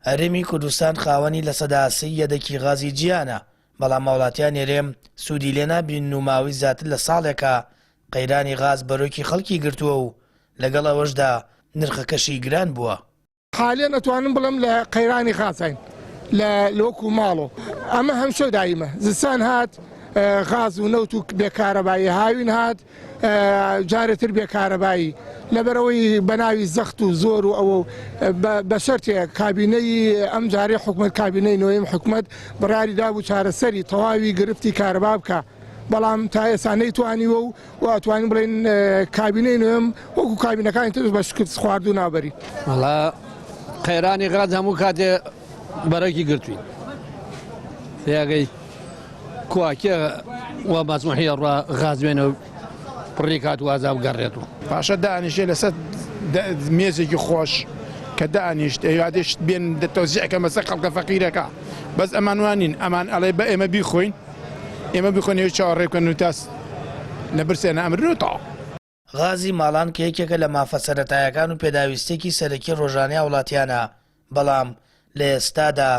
هەرێمی کوردستان خاوەنی 3% یەدەکی غازی جیهانە، بەڵام هاوڵاتیانی هەرێم سوودی لێ نابینن و ماوەی زیاتر لە ساڵێکە قەیرانی غاز بەرۆکی خەڵکی گرتووە و لەگەڵ ئەوەشدا نرخەکەشی گران بووە. حالیەن ئەتوانم بڵێم لە قەیرانی غازاین لە وەکو ماڵۆ ئەمە هەمشە دایمە زستان هات غاز و نەوت و بێکارەبایی هاوین هات جارێتر بێکارەبایی لەبەرەوەی بەناوی زەخت و زۆر و ئەوە بە شەرتێک کابینەی ئەم جارەی حکومت کابینەی نۆیم حکومت بڕیاری دابوو چارەسەری تەواوی گرفتی کارەبا بکە بەڵام تا ئێستا نەیتوانیوە و و ئەتوانین بڵێین کابینەی نوێم وەکو کابینەکانی تر بە شکست خواردوو نابەری. وەڵا قەیرانی غاز هەموو کاتێ بەرەکی گرتوین تێگەی کواکێ وا مەسموحی ئەڕوا غاز بێنە و پڕی کات وازا بگەڕێتەوە. پاشا دانیشێ لەسەر مێزێکی خۆش کە دانیشت ئەیوادێ شت بێن تەوزیع کەن بەسەر خەڵکە فەقیرەکە بەس ئەمان وانین ئەمان ئەڵێ بە ئێمە بیخۆین ئێمە بخۆن ئێوە چاوەڕێ بکەن و تا لە برسێنە ئەمرن و تەواو. غازی ماڵان کە یەکێکە لە مافە سەرەتایەکان و پێداویستییەکی سەرەکی ڕۆژانەی هاوڵاتیانە، بەڵام لە ئێستادا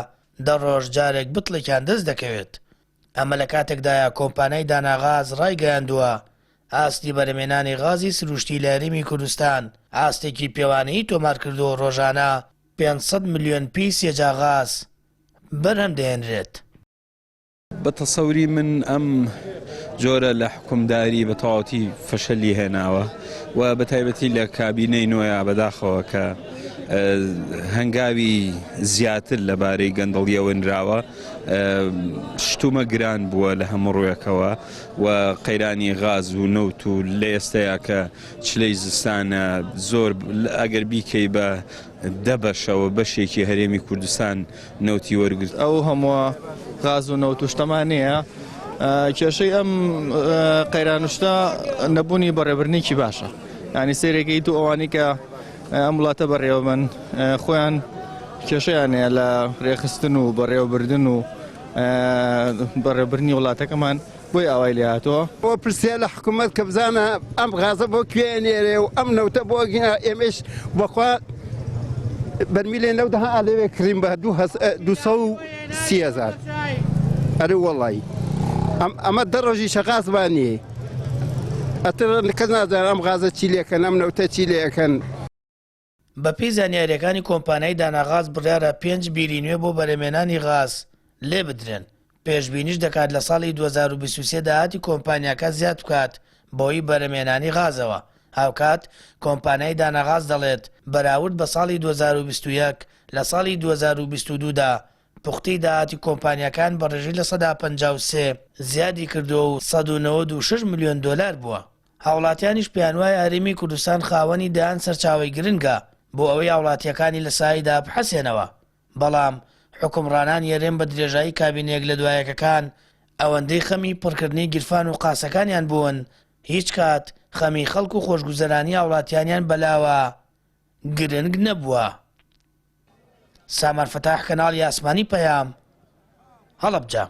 دە ڕۆژ جارێک بتڵێکیان دەست دەکەوێت. ئەمە لە کاتێکدایە کۆمپانیای داناغاز ڕایگەیاندووە، ئاستی بەرهەمهێنانی غازی سروشتی لە هەرێمی کوردستان ئاستێکی پێوانەیی تۆمارکردووە و ڕۆژانە 500 ملیۆن پێی سێجا غاز بەرهەم دەهێنرێت. بە تەسەوری من ئەم جۆرە لە حکومداری بە تەواوەتی فەشەلی هێناوە و بە تایبەتی لە کابینەی نوێیا بەداخەوە کە هەنگاوی زیاتر لەبارەی گەندەڵیەوە نراوە شتومە گران بووە لە هەموو ڕوویەکەوە و قەیرانی غاز و نەوت و لە ئێستەیە کە چلەی زستانە زۆر ئەگەر بیکەی بە دە بەشەوە بەشێکی هەرێمی کوردستان نەوتی وەرگرت. ئەو هەمووە غاز و نەوت و شتەمان نییە. کێشەی ئەم قەیران و شتە نەبوونی بەڕێوەبردنێکی باشە. یانی سەیرێکی تو ئەوانەی کە ئەم وڵاتە بەڕێوەبەن خۆیان کێشەیان هەیە لە رێکخستن و بەڕێوەبردن و بەڕێوەبردنی وڵاتەکەمان. بۆی ئاوای لێ هاتووە. بۆ پرسیار لە حکومەت کە بزانە ئەم غازە بۆ کوێ ئەنێرێ و ئەم نەوتە بۆ ئێمەش بەخوا بەرمیلێ نەوت ها لەوێ کڕیم بە 230 هەزار ئەرێ وەڵی ئەم ئەمە دە ڕۆژی شەغازمان نییە ئەتر کەس نازانێت ئەم غازە چی لێکەن ئەم نەوتە چی لێکەن. بەپێی زانیارییەکانی کۆمپانیای داناغاز بڕیارە پێنج بیری نوێ بۆ بەرهەمهێنانی غاز لێبدرێن، پێشبینیش دەکات لە ساڵی 2023 داهاتی کۆمپانیاکە زیاد بکات بەهۆی بەرهەمهێنانی غازەوە، هاوکات کۆمپانیای داناغاز دەڵێت بەراورد بە ساڵی 2021 لە ساڵی 2022 دا پوختەی داهاتی کۆمپانیاکان بە ڕێژەی 53% زیادی کردووە و 196 ملیۆن دۆلار بووە. هاوڵاتیانیش پێیانوایە هەرێمی کوردستان خاوەنی دەیان سەرچاوەی گرنگە بۆ ئەوەی هاوڵاتییەکانی لە سایەیدا بحەسێنەوە، بەڵام حوکمڕانانی هەرێم بە درێژایی کابینە یەک لە دوایەکەکان ئەوەندەی خەمی پڕکردنی گیرفان و قاسەکانیان بوون هیچ کات خەمی خەڵک و خۆشگوزەرانی هاوڵاتیانیان بەلاوە گرنگ نەبووە. سامان فەتاح کەناڵی ئاسمانی پەیام، هەڵەبجە.